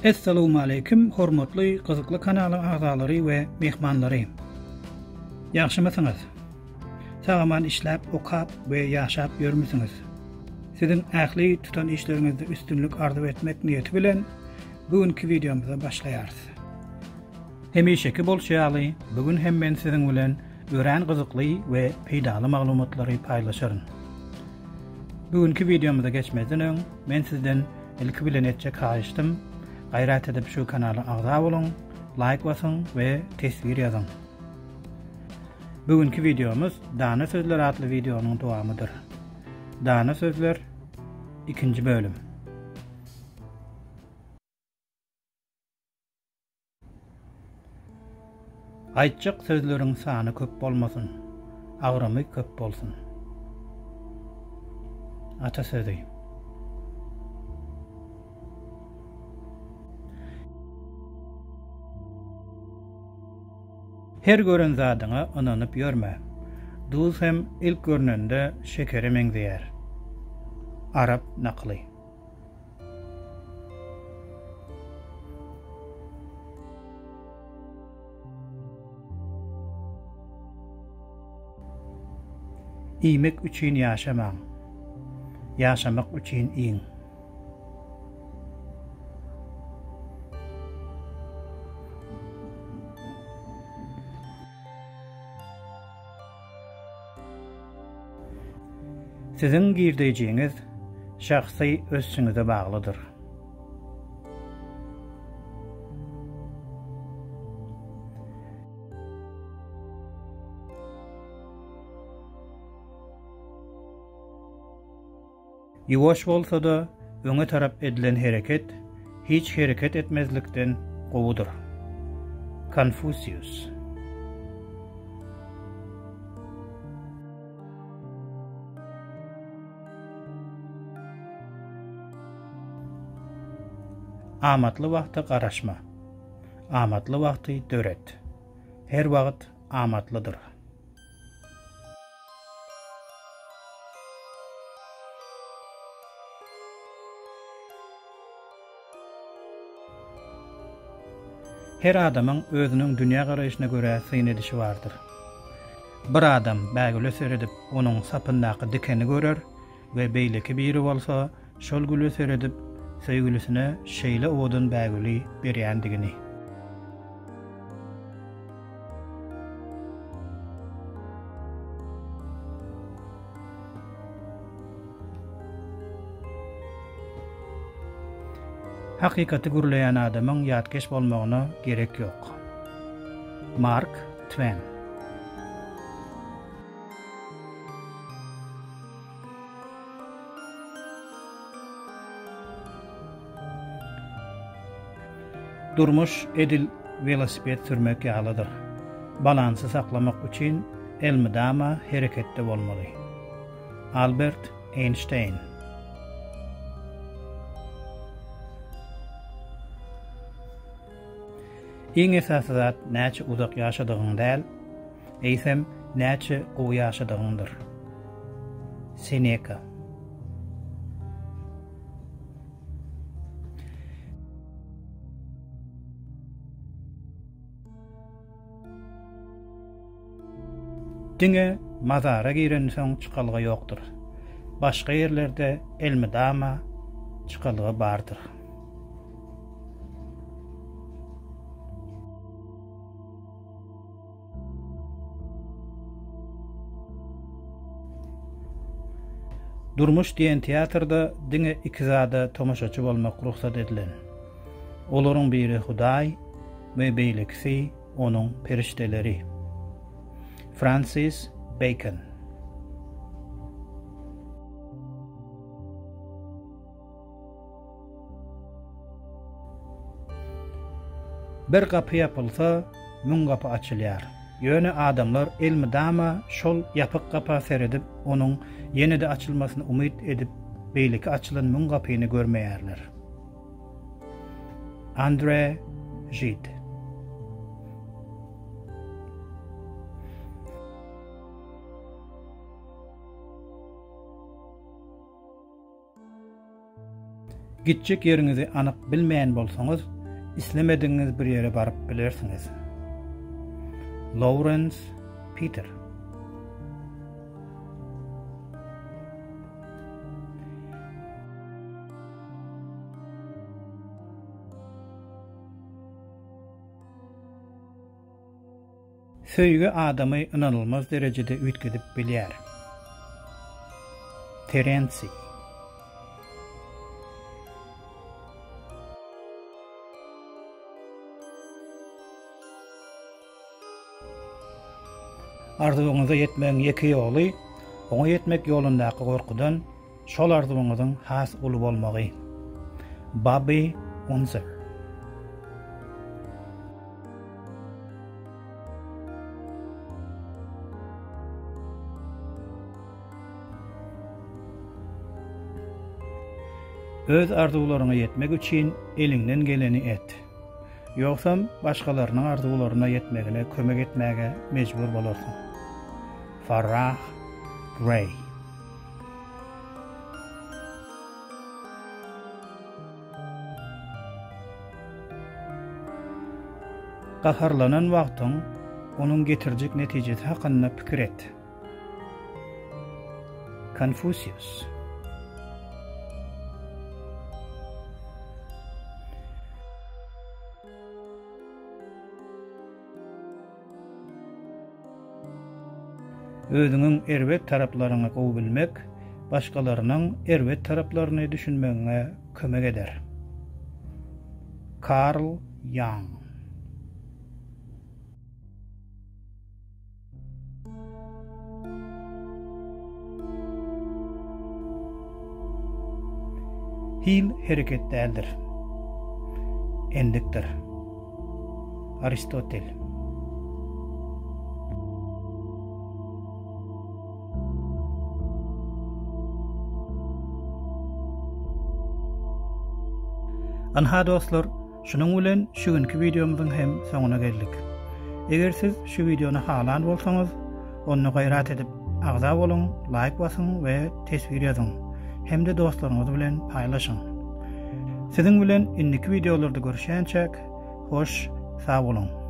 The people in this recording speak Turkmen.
Essalawmaleýkim hormatly gyzykly kanalyň agzalary we myhmanlary. Ýagşymysyňyz? Sag-aman işläp, okap we ýaşap ýörmüsiňiz? Siziň ähli tutan işleriňizde üstünlik arzuw etmek niýeti bilen bu günki wideomyza başlaýarys. Hemişeki bolşy ýaly, bu gün hem men siziň bilen örän gyzykly we peýdaly maglumatlary paýlaşaryn. Bu günki wideomyza geçmezden öň, men sizden ilki bilen etjek haýyşdym, gaýrat edip şu kanala agza boluň, laýk basyň we teswir ýazyň. Bu günki wideomyz Dana sözler atly wideonyň dowamydyr. Dana sözler ikinji bölüm. Aýtjak sözleriň sany köp bolmasyn, agramy köp bolsun. Ata sözi. Her gören zadyňa ynanyp ýörme. Duz hem ilk görnende şekere meňzeýär. Arap nakyly. Iýmek üçin ýaşamaň, ýaşamak üçin iýiň. Siziň girdeýjiňiz şahsy ösüşiňize baglydyr. Ýuwaş bolsa-da, öňe tarap edilen hereket hiç hereket etmezlikden gowudyr. Konfusius. Amatly wagta garaşma. Amatly wagty döret. Her wagt amatlydyr. Her adamyň özüniň dünýä garaýşyna görä syn edişi bardyr. Bir adam bägüle seredip onuň sapyndaky dikeni görer we beýleki biri bolsa şol güle seredip söýgülisine şeýle owadan bägüli berýändigini. Hakykaty gürleýän adamyň ýatkeş bolmagyna gerek ýok. Mark Twen. Durmuş edil welosiped sürmek ýalydyr. Balansy saklamak üçin elmydama hereketde bolmaly. Albert Eýnşteýn. Iň esasy zat näçe uzak ýaşadygyň däl, eýsem näçe gowy ýaşadygyňdyr. Seneka. Diňe mazara girensoň çykalga ýokdur. Başga ýerlerde elmydama çykalga bardyr. Durmuş diýen teatrda diňe iki zada tomaşaçy bolmak rugsat edilen. Olaryň biri Hudaý we beýlekisi onuň perişdeleri. Fransis Beýkon. Bir gapy ýapylsa, müň gapy açylýar. Ýöne adamlar elmydama şol ýapyk gapa seredip, onuň ýene-de açylmasyny umyt edip, beýleki açylan müň gapyny görmeýärler. Andre Žid. Gitjek ýeriňizi anyk bilmeýän bolsaňyz, islemedigiňiz bir ýere baryp bilersiňiz. Lawrens Peter. Söýgi adamy ynanylmaz derejede üýtgedip bilýär. Terensiý. Arzuwyňyza ýetmegiň ýeke ýoly, oňa ýetmek ýolundaky gorkudan şol arzuwyňyzyň has uly bolmagy. Bobby Unser. Öz arzuwlaryňa ýetmek üçin eliňden geleni et. Ýogsam, başgalarynyň arzuwlaryna ýetmegine kömek etmäge mejbur bolarsyň. Farrah Greý. Gaharlanan wagtyň onuň getirjek netijesi hakynda pikir et. Konfusius. Özüňiň erbet taraplaryňy gowy bilmek, başgalarynyň erbet taraplaryny düşünmegiňe kömek eder. Karl Ýang. Hil hereket däldir. Endikdir. Aristotel. Ynha dostlar, Şunuň bilen şu günki wideomyzyň hem soňuna geldik. Eger siz şu wideony halan bolsaňyz, onda gaýrat edip agza boluň, laýk basyň we teswir ýazyň hem-de dostlaryňyz bilen paýlaşyň. Siziň bilen indiki wideolarda görüşýänçäk, hoş sag boluň!